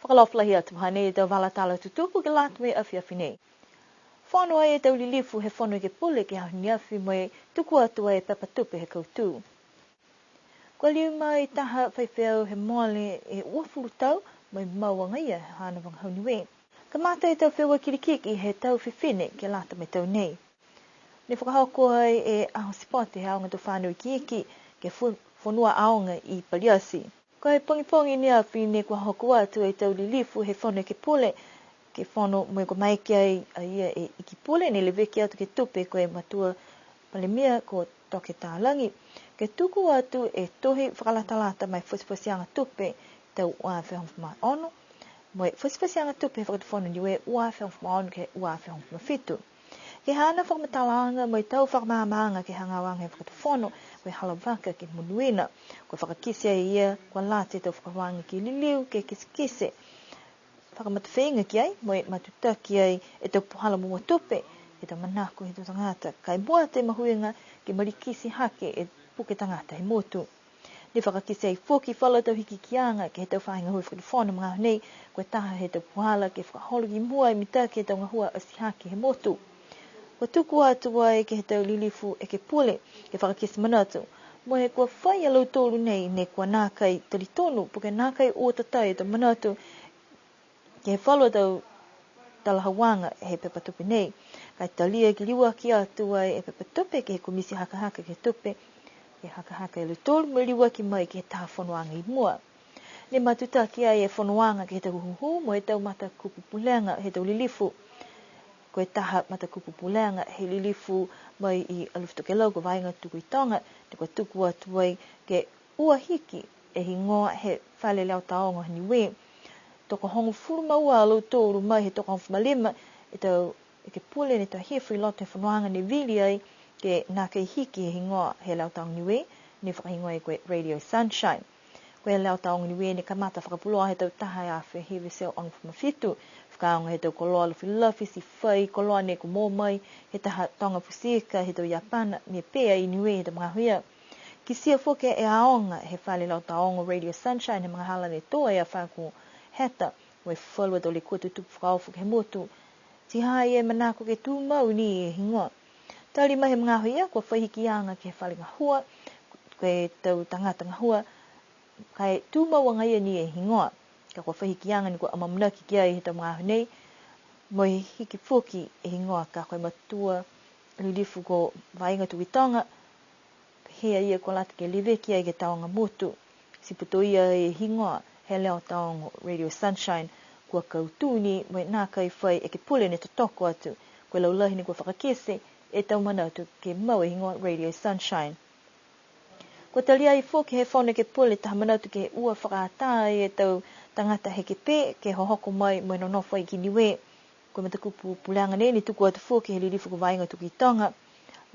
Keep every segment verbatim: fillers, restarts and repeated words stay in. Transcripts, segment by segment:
Fakaalofa lahi atu, hanei e tau vala tala tutupu ke lata mo e afiafi nei. Fono ai e tau lilifu he Fono Ekepule ke he aho neafi mo e tuku atu ai e pepa tupe he kautū. Kua liu mai taha faifeau he mole e uafulu tau, mo e mau agaia he haana vagahau Niue. Kamata e tau feua kilikiki he tau fifine ke lata mo e tau nei. Ne fakahoko ai e aho sipote he aoga tau fanau ikiiki, ke he fo-, fonua aoga i Paliati. Ko e pogipogi neafi ne kua hoko atu e tau lilifu he Fono Ekepule, ke fono mo e kua maeke ai a ia e Ikipule ne leveki atu ke he tupe ko e Matua Palemia ko Toke Talagi, ke tuku atu e tohi fakalatalata mo e fasifasiaga tupe tau ua afe hogofulu ma ono, mo e fasifasiaga tupe he Fakatufono Niue ua afe hogofulu ma ono ke he ua afe hogofulu ma fitu. Ke he haana fakamatalaaga mo e tau fakamaamaaga ke he hagaao he Fakatufono, ko e hala vaka ke monuina. Kua fakakite e ia, kua lata e tau fakaaoga ke liliu, ke kitekite. Fakamatafeiga ki ai, mo e matutaki ai e tau puhala moua tupe, e tau manako he tau tagata, ka e mua atu e mahuiga ke malikiti hake e puke tagata he motu. Ne fakakite ai foki falu a tau hikihikiaga ke he tau faahi gahua he Fakatufono he magaaho nei, ko e taha he tau puhala ke fakaholo ki mua e mitaki he tau gahua atihake he motu. Kua tuku atu ai ke he tau lilifu Ekepule, ke fakakite manatu. Mo e kua fai a lautolu nei, ne kua nākai talitonu, po ke nākai o tatai e tau manatu, ke he falu a tau talahauaga he pepa tupe nei. Ka e talia ke liuaki atu ai e pepa tupe ke he komiti hakahaka ke he tupe, ke hakahaka e lautolu mo e liuaki mai ke he taha fonoaga i mua. Ne matutaki ai e fonoaga ke he tau hūhū mo e tau matakupu pulega he tau lilifu. Ko e taha matakupu pulega he lilifu mai i Alofi Tokelau ko Vaiga Tukuitoga, ne kua tuku atu ai ke ua hiki e higoa he fale leo taogo ha Niue. Tokohogofulu ma ua a lautolu mai he tokohogofulu ma lima e tau Ekepule ne tau hifo i loto he fonoaga ne vili ai ke nākai hiki e higoa he leo taogo Niue, ne fakahigoa ai ko e Radio Sunshine. Ko e leo taogo Niue ne kamata fakapuloa he tau taha e afe hiva e teau hogofulu ma fitu, fakaaoga he tau koloa lafilafi, ti fai koloa ne kua moua mai he taha toga futi ika he tau Iapana, ne pē ai Niue he tau magaaho ia. Kitia foki e aoga he fale leo taogo Radio Sunshine he magahala ne tō ai e afā ko Heta, mo e falu a tau lekua tutupu fakaofo ke he motu. Ti ha ia e manako ke tumau ni e higoa. Tali mai he magaaho ia, kua fai hikiaga ke he fale gahua, ke he tau tagata gahua, ka e tumau agaia ni e higoa. Ka kua fai hikiaga ne kua amaamanaki ki ai he tau magaaho nei, mo e hiki foki e higoa, ka ko e matua lilifu ko Vaiga Tukuitoga, pehē a ia kua lata ke leveki ai ke he taoga motu. Ti putoia e higoa he leo taogo Radio Sunshine, kua kautū ni mo e nākai fai Ekepule ne totoko atu. Ko e laulahi ni kua fakakite e tau manatu ke mau e higoa Radio Sunshine. Kua talia ai foki he Fono Ekepule taha manatu ke ua fakaatā e tau tagata heke pē ke hohoko mai mo e nonofo ai ki Niue. Ko e matakupu pulega nei ne tuku atu foki he lilifu ko Vaiga Tukuitoga.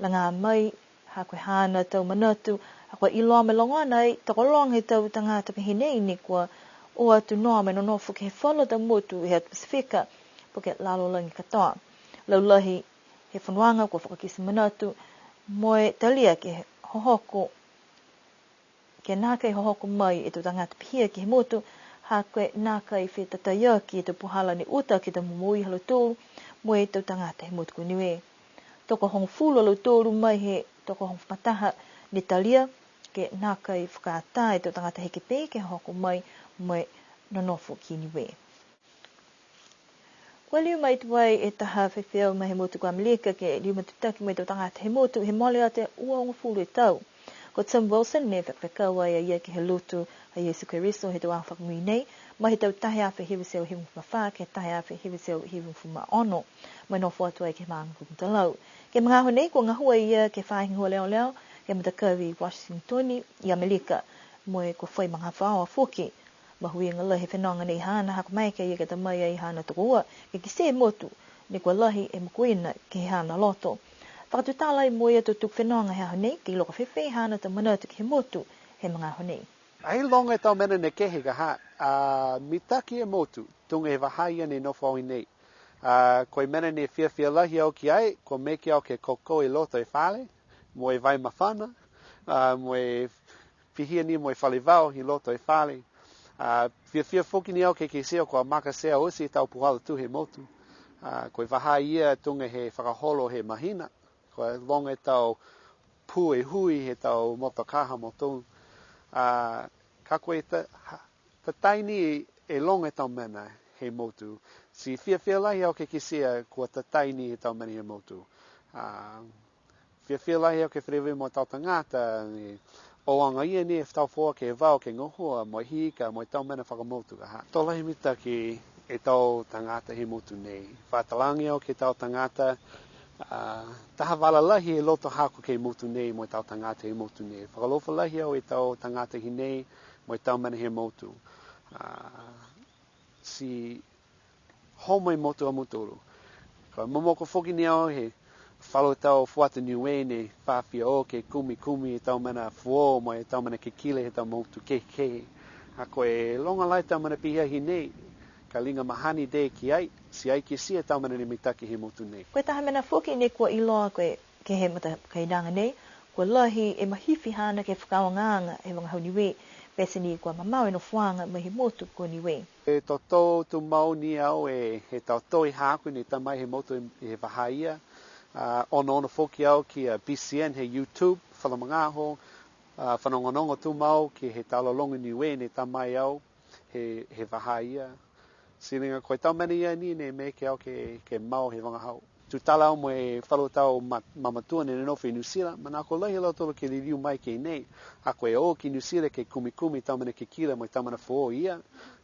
Lagā mai, ha ko e haana tau manatu, ha kua iloa mo e logona ai, tokologa e tau tagata pehē nei ne kua o atu noa mo e nonofo ke he falu a tau motu he atu Pasifika, po ke lalolagi katoa. Laulahi he fonoaga kua fakakite manatu, mo e talia ke hohoko, ke nākai hohoko mai e tau tagata pihia ke he motu, ha ko e nākai fetataiaki e tau puhala ne uta ke he tau momoui ha lautolu mo e tau tagata he motu ko Niue. Tokohogofulu a lautolu mai he tokohogofulu ma taha ne talia ke nākai fakaatā e tau tagata heke pē ke hohoko mai mo e nonofo ki Niue. Kua liu mai tuai e taha faifeau mai he motu ko Amelika ke liu matutaki mo e tau tagata he motu he mole atu e uagofulu e tau. Ko Tim Wilson ne fekafekau ai a ia ke he lotu a Iesu Keriso he tau aho fakamui nei, mai he tau taha e afe hiva e teau hivagofulu ma fā ke he taha e afe hiva e teau hivagofulu ma ono, mo e nofo atu ai ke he maaga ko Mutalau. Ke he magaaho nei kua gahua a ia ke he faahi gahua leoleo ke he matakavi Washington i Amelika, mo e kua fai magafaoa foki. Mahuiga lahi e fenoga nei haana, ha kua maeke a ia ke ta mai ai haana tokoua, ke kitia e motu, ne kua lahi e mokoina ke he haana loto. Fakatutala ai mo ia e tau tuku fenoga he aho nei, ke iloa ko e fēfē haana tau manatu ke he motu he magaaho nei. Ai loga e tau mena ne kehe ka ha, a, mitaki e motu, tuga e vahā ia ne nofo ai nei. A, ko e mena ne fiafia lahi au ki ai, kua maeke au ke koukou i loto e fale, mo e vai mafana, a, mo e pihia ni mo e fale vao i loto e fale. A, fiafia foki ni au ke kitia kua makasea oti e tau puhala tū he motu. A, ko e vahā ia tuga he fakaholo he mahina, kua loga e tau pū e hui he tau motokā ha mautolu. A, ka ko e ta-, ha-, tatai ni e loga e tau mena he motu. Ti fiafia lahi au ke kitia kua tatai ni e tau mena he motu. A, fiafia lahi au ke feleveia mo e tau tagata, ne o agaia ni e tau foaki e vao ke gahua, mo e hika, mo e tau mena fakamotu ka ha. To lahi mitaki e tau tagata he motu nei. Fakatalaga au ke he tau tagata, a, taha vala lahi e loto haaku ke he motu nei, mo e tau tagata he motu nei. Fakaalofa lahi au e tau tagata hinei, mo e tau mena he motu. A, ti homai motu a mutolu. Ka momoko foki ni au he falu tau fuata Niue ne fafia o ke kumikumi e tau mena foou mo e tau mena kikila he tau motu kehekehe. A ko e loga lahi tau mena pihia hinei, ka liga mahani tei ki ai, ti ai kitia e tau mena ne mitaki he motu nei. Ko e taha mena foki ne kua iloa ko e ke he matakainaga nei, kua lahi e mahifi haana ke he fakaaogaaga he vagahau Niue, pete ni kua mamao e nofoaga mai he motu ko Niue. E totou tumau ni au e, he tau toi haaku ne ta mai he motu he vahā ia, a, onoono foki au ki a B C N he YouTube, falu magaaho, a, fanogonogo tumau ke he tau lologo Niue ne ta mai au he, he vahā ia. Ti liga ko e tau mena ia ni ne maeke au ke, ke mau he vagahau. Tutala au mo e falu tau ma-, mamatua ne nonofo i Niu Sila, manako lahi a lautolu ke liliu mai ki nei. Ha ko e o ki Niu Sila ke kumikumi tau mena kikila mo e tau mena foou ia.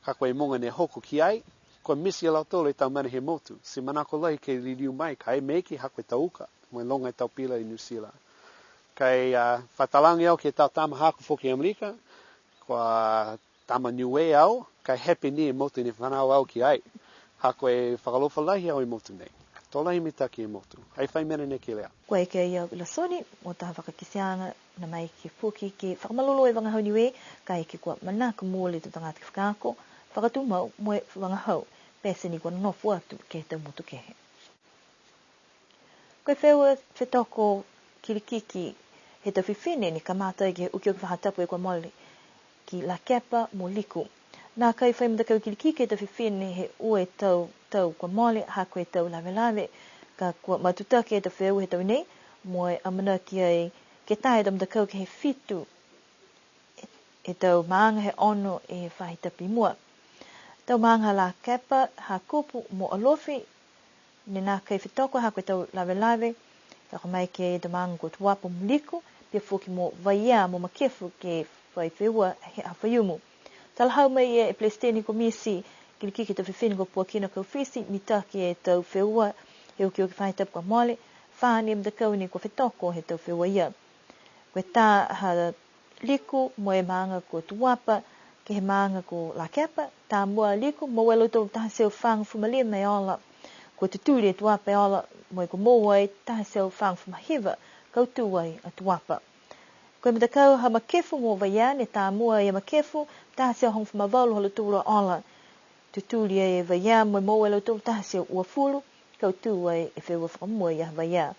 Ka ko e mogo ne hoko ki ai, kua misi a lautolu e tau mena he motu. Ti manako lahi ke liliu mai, ka e maeke ha ko e tau uka, mo e loga e tau pila i Niu Sila. Ka e, a, fakatalaga au ke he tau tama haaku foki i Amerika, kua tama Niue au, ka e happy ni e motu ne fanau au ki ai. Ha ko e fakaalofa lahi au e motu nei. To lahi mitaki e motu. Ai fai mena ne kelea. Kua eke ia Uilasoni, mo taha fakakiteaga, ne maeke foki ke fakamalolō e vagahau Niue, kaeke kua manako mooli e tau tagata ke fakaako, fakatumau mo e vagahau, pete ni kua nonofo atu ke he tau motu kehe. Ko e feua fetoko kilikiki he tau fifine ne kamata ke he okioki faahi tapu kua mole ki Lakepa mo Liku. Nākai fai matakau kilikiki e tau fifine he ua e tau, tau kua mole, ha ko e tau lavelave. Ka kua matutaki e tau feua he tau nei, mo e amanaki ai ke tā e tau matakau ke he fitu e tau maaga he ono e faahi tapu i mua. Tau maaga ha Lakepa, Hakupu mo Alofi, ne nākai fetoko ha ko e tau lavelave, ka kua maeke e tau maaga ko Tuapa mo Liku, pihia foki mo Vaiea mo Makefu ke fai feua he Aho Faiumu. Talahau mai e Pelesiteni Komiti kilikiki he tau fifine ko Puakina Kaufisi, mitaki e tau feua he okioki faahi tapu kua mole, fā ni e matakau ne kua fetoko he tau feua ia. Ko e tā ha Liku mo e maaga ko Tuapa, ke he maaga ko Lakepa, tā mua a Liku, moua e lautolu taha e teau fagofulu ma lima e ola. Kua tutuli e Tuapa e ola, mo e kua moua e taha e teau fagofulu ma hiva, kautū ai a Tuapa. Ko e matakau ha Makefu mo Vaiea, ne tā mua e Makefu, taha e teau hogofulu ma valu ha lautolu a ola. Tutuli e Vaiea, mo e moua e lautolu taha e teau uafulu, kautū ai e feua fakamua ia Vaiea.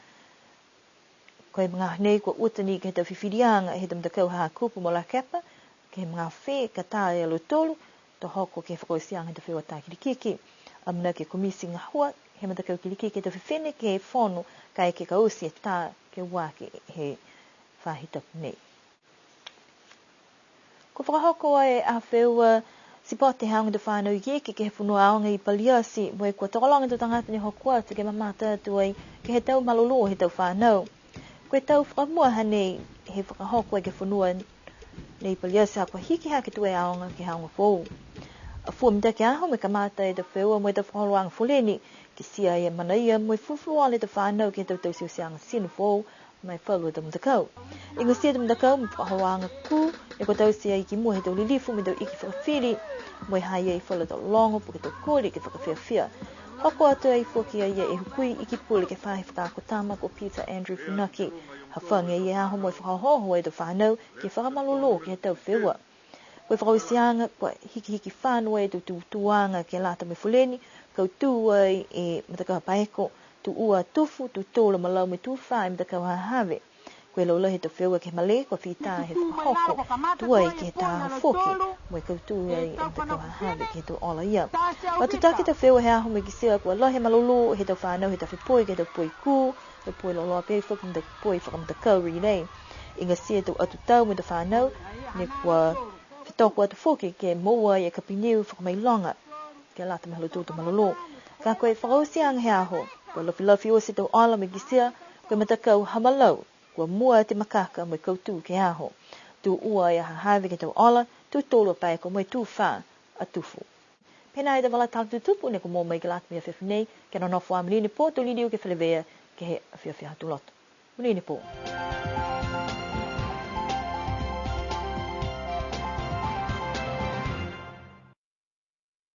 Ko e magaaho nei kua uta ni ke he tau fifiliaga he tau matakau ha Hakupu mo Lakepa, ke he magaaho fē ka tā e lautolu, to hoko ke he fakaotiaga he tau feua tā kilikiki. Amanaki e Komiti Gahua he matakau kilikiki he tau fifine ke he fono, kaeke ka oti e tā ke ua aki he faahi tapu nei. Kua fakahoko e aho feua sipote he aoga tau fanau ikiiki ke he fonua aoga i Paliati, mo e kua tokologa e tau tagata ne hoko atu ke mamata atu ai ke he tau malolō he tau fanau. Ko e tau fakamua hanei he fakahoko ai ke he fonua nei Paliati ha kua hiki hake tuai e aoga ke he aoga foou. Afua mitaki e aho mo e kamata e tau feua mo e tau fakaholoaga foleni, kitia e manaia mo e fulufuluola e tau fanau ke he tau tauteuteaga tino foou, ma e falu a tau matakau. Igatia e tau matakau mo e fakaholoaga kū, ne kua taute ai ki mua he tau lilifu mo e tau iki fakafili, mo e ha ha i ai falu a tau logo, po ke tau koli ke fakafiafia. Hoko atu ai foki a ia e hukui iki pule ke he faahi fakaako tama ko Peter Andrew Funaki. Hafagi e aho mo e fakaohooho e tau fanau ke fakamalolō ke he tau feua. Ko e fakaotiaga, kua hikihiki fano e tau tutūaga ke lata mo e foleni, kautū ai e matakau ha Paeko, tū ua Tufu, tū tolu Malau mo e tū fā e matakau ha Have. Ko e laulahi he tau feua ke he malē, kua fita he fakahoko tuai ke he tau aho foki, mo e kautū ai e matakau hahave ke he tau ola ia. Matutaki e tau feua he aho mo e kitia kua lahi e malolō he tau fānau he tau fepoi ke he tau poi kū, tau poi loloa pē foki mo e tau poi fakamatakau relay. Igatia e tau atu tau mo e tau fānau, ne kua fetoko atu foki ke moua ai e kapiniu fakamailoga ke lata mo e ha lautolu a tau malolō. Ka ko e fakaotiaga he aho, kua lafilafi oti e tau ola mo e kitia, ko e matakau ha Malau, kua mua e makaka mo e kautū ke he aho. Tū ua e hahave ke he tau ola, tū tolu a paeko mo e tū fā a tufu. Pehē nā e tau vala tala tutupu ne kua moua mai ke lata mo e afiafi nei, kia nonofo ā, monuina e pō, to liliu ke feleveia ke he afiafi Aho Tuloto. Monuina e pō.